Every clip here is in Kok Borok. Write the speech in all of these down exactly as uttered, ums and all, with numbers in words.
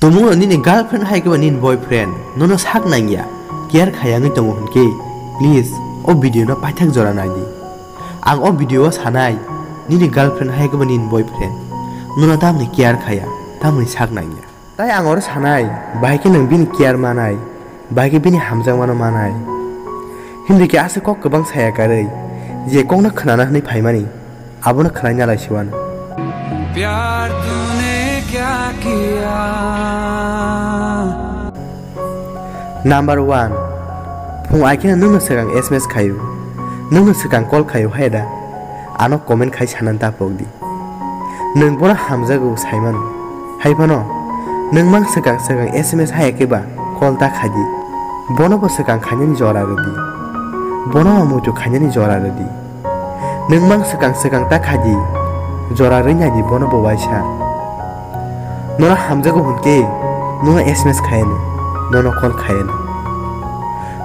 Tumungno nini girlfriend hai khe ba nini boyfriend nono sak nangya, care khayangwi tongo hwnkhe, please o video no paithak jora naidi. Ang o video o sanai, nini girlfriend hai khe ba nini boyfriend nono tamni care khaya, tamni sak nangya. Tai ang oro sanai, bahai khe nwng bini care manai, bahai khe bini hamjakmano manai. Himdi khe aswk kok kwbang saya karwi, je kokno khwnana hwnwi phaimani, abono khwnai nalai siwano. प्यार तूने क्या किया? Number one, phung ai kheno nwngno swkang S M S khaio, nwngno swkang call khaio hai da, ano comment khai sanani ta pokdi. Nwng bono hamjago saimano, hai phano nwng mang swkang swkang S M S hai khe ba call ta khaidi, bono bo swkang khainani jora rwdi, bono bo muitu khainani jora rwdi. Nwng mang swkang swkang ta khaidi, jora rwinani bono bo waisa. Nono hamjago hwnkhe nono S M S khayano, nono call khayano.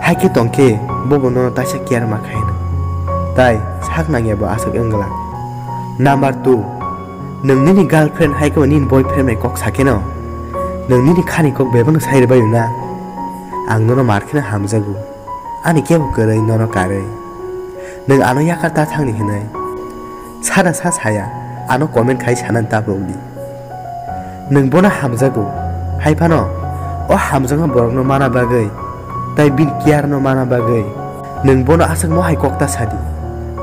Hai khe tongkhe bobo nono taisa care ma khayano. Tai sak nangya bo aswk wngla. Number two, nwng nini girlfriend hai khe nini boyfriend bai kok sakheno, nwng nini khani kok bebakno sai rwbaio na, ang nono mar kheno hamjago. Ani kebo kwrwi nono karwi. Nwng ano yakar ta thangni hwnwi. Sada sa saya, ano comment khai sanani ta pokdi. Nwng bono hamjago, hai phano o hamjakma borokno mana bagwi, tai bini care no mana bagwi, nwng bono aswk mohai kok ta sadi.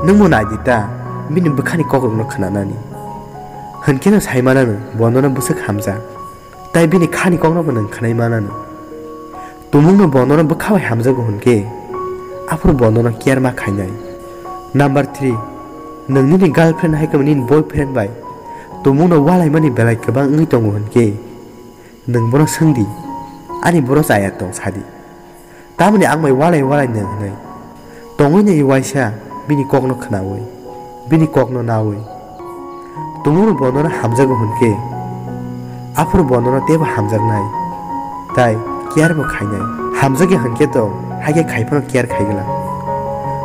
Nwngbo naidi ta, bini bwkhani kokrokno khwnanani. Hwnkhe no sai manano, bonono bwswk hamjak. Tai bini khani kokno bo nwng khwnai manano. Tumungno bonono bwkha bai hamjago hwnkhe, aphuru bonono care ma khainai. Number three, nwng nini girlfriend hai khe nini boyfriend bai tumungno walaimani belai kwbang wngwi tongo hwnkhe, nwng bono swngdi, ani boro chaya tong sadi. Tamoni ang bai walai walai nwng hwnwi tongwi nai waisa bini kokno khwnawi, bini kokno nawi. Tumungno bonono hamjago hwnkhe, aphuru bonono teibo hamjaknai, tai care bo khainai. Hamjakya hwnkhe to, haikhe khai phano care khaigwla.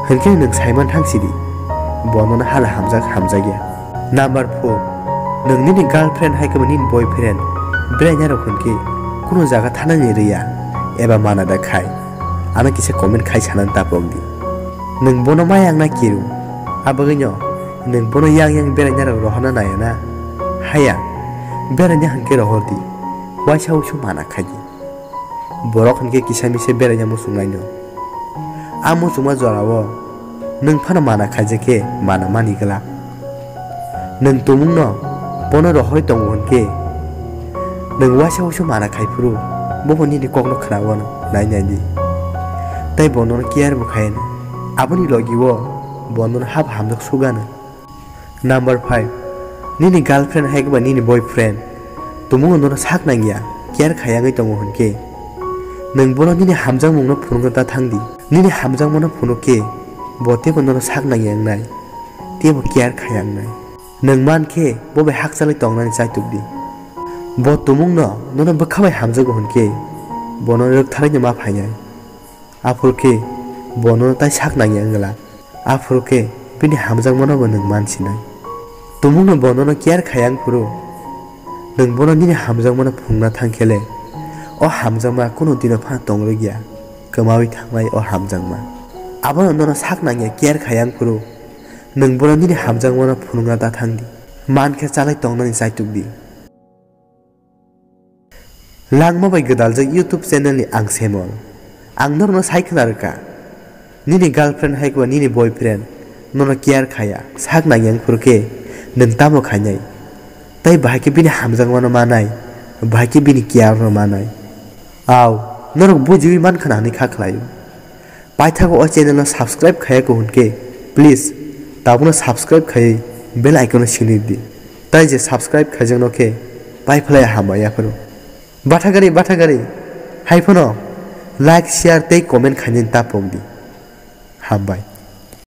Hwnkhe nwng saiman thang sidi, bonono hala hamjak hamjakya. Number four, nwng nini girlfriend hai khe nini boyfriend beraina rok hwnkhe kunu jaga thanani rwya eba mana da khai, ano kisa comment khai sanani ta pokdi. Nwng bono ma yang na kiru, abagwino nwng bono yang yang beraina rok rohorna naya na? Haya, beraina hwnkhe rohordi, waisa usu mana khaidi. Borok hwnkhe kisa misa beraina muchungnaino. A muchungma jorao nwng phano mana khaijak khe mana mani glak. Nwng tumungno bono rohorwi tongo hwnkhe, nwng waisa usu mana khai phuru bobo nini kokno khwnawano nai nai di. Tai bonono care bo khayano. Aboni logi o bonono hap hamjak sugano. Number five, nini girlfriend hai khe ba nini boyfriend tumungno nono sak nangya, care khayangwi tongo hwnkhe, nwng bono nini hamjakmungno phunukna ta thangdi. Nini hamjakmano phunukkhe bo teibo nono sak nangya wngnai, teibo care khaya wngnai. Nwng mankhe bo bai hakchalwi tongnani chaitukdi. Bo tumungno nono bwkha bai hamjago hwnkhe, bono rwktharwino ma phainai. Aphuru khe bono tai sak nangya wngla. Aphuru khe bini hamjakmano bo nwng mansinai. Tumungno bonono care khaya wngphuru, nwng bono nini hamjakmano phunukna thangkhele, o hamjakma kunu dino phano tongrwkya, kwmawi thangnai o hamjakma. Abono nono sak nangya care khaya wngphuru, nwng bono nini hamjakmano phunukna ta thangdi. Mankhe chalai tongnani chaitukdi. Langma bai gwdaljak YouTube channel ni ang Semol. Ang norokno sai khna rwkha, nini girlfriend hai khe ba nini boyfriend nono care khaya, sak nangya wngphuru khe nwng tamo khainai? Tai bahai khe bini hamjakmano manai, bahai khe bini care no manai? Au, norok bujiwi man khna hwnwi kha khlaio. Paithago o channel no subscribe khaya khe hwnkhe, please, tabukno subscribe khaiwi bell icon no sinui di. Tai je subscribe khaijakno khe pai phlai hambai yaphuru. Bathagari, bathagari, hai phano like, share tei comment khainani ta pokdi. Hambai.